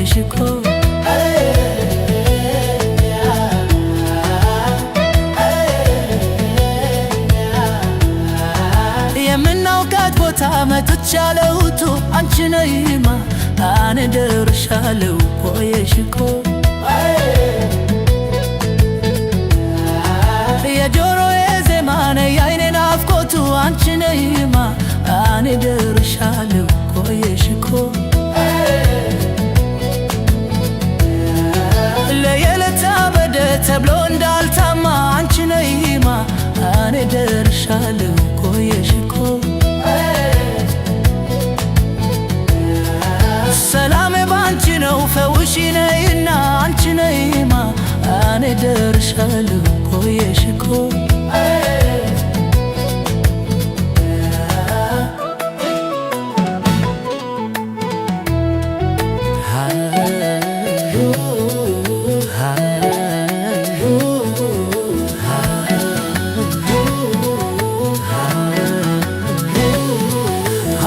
ቆየሽ እኮ። የምናውቃት ቦታ መጥቻለሁቱ አንቺ ነይማ እኔ ደርሻለሁ ቆየሽ እኮ። የጆሮዬ ዜማ ነይ የዓይኔ ናፍቆቱ አንቺ ነይማ እኔ ደርሻለሁ ቆየሽ እኮ። ለየለታ በደ ተብሎ እንዳልታማ አንቺ ነይማ እኔ ደርሻለሁ ቆየሽ እኮ። ሰላሜ ባንቺ ነው ፈውሺ ነይና አንቺ ነይማ እኔ ደርሻለሁ ቆየሽ እኮ።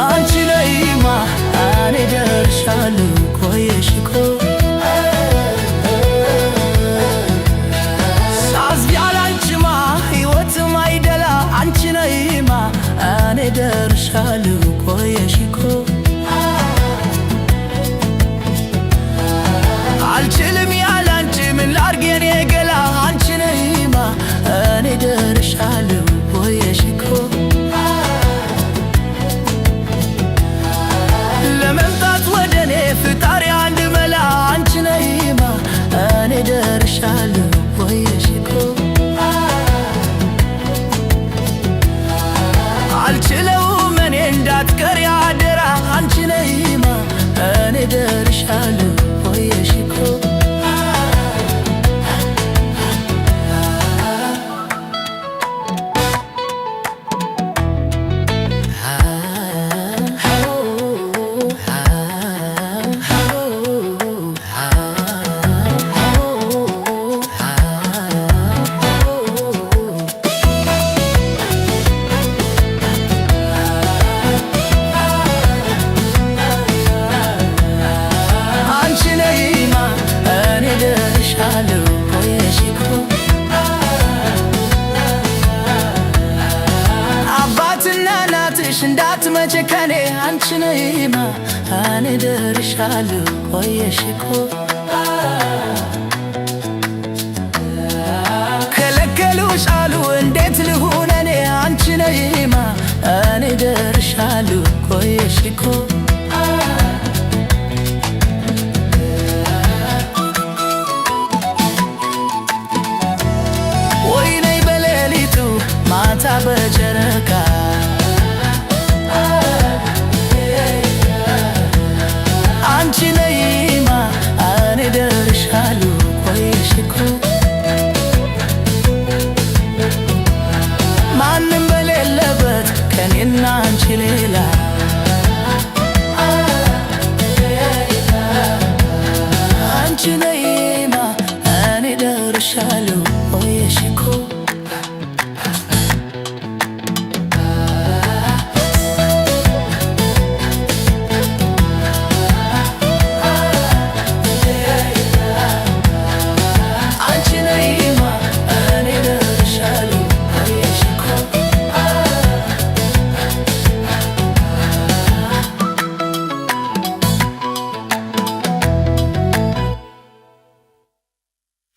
አንቺ ነይማ እኔ ደርሻለሁ ቆየሽ እኮ። ሳዝብ ያላንቺማ ሕይወትም አይደላ አንቺ ነይማ እኔ ደርሻለሁ ቆየሽ እኮ። አልችልም ያላንቺ ምን ላድርግ የኔ ገላ አንቺ ነይማ እኔ ደርሻለሁ ቆየሽ እኮ። ለመምጣት ወደ እኔ ፍጣሪ አንድ መላ አንቺ ነይማ እኔ ደርሻለሁ ቆየሽ እኮ። አልችለውም እኔ እንዳትቀሪ አደራ አንቺ ነይማ እኔ ደርሻለሁ ቆየሽ እኮ። አንቺ ነይማ እኔ ደርሻለሁ ቆየሽ እኮ። አባትና እናትሽ እንዳትመጪ ከኔ አንቺ ነይማ እኔ ደርሻለሁ ቆየሽ እኮ። ከለከሉሽ አሉ እንዴት ልሁን እኔ አንቺ ነይማ እኔ ደርሻለሁ ቆየሽ እኮ። ወይ ነይ በሌሊቱ ማታ በጨረቃ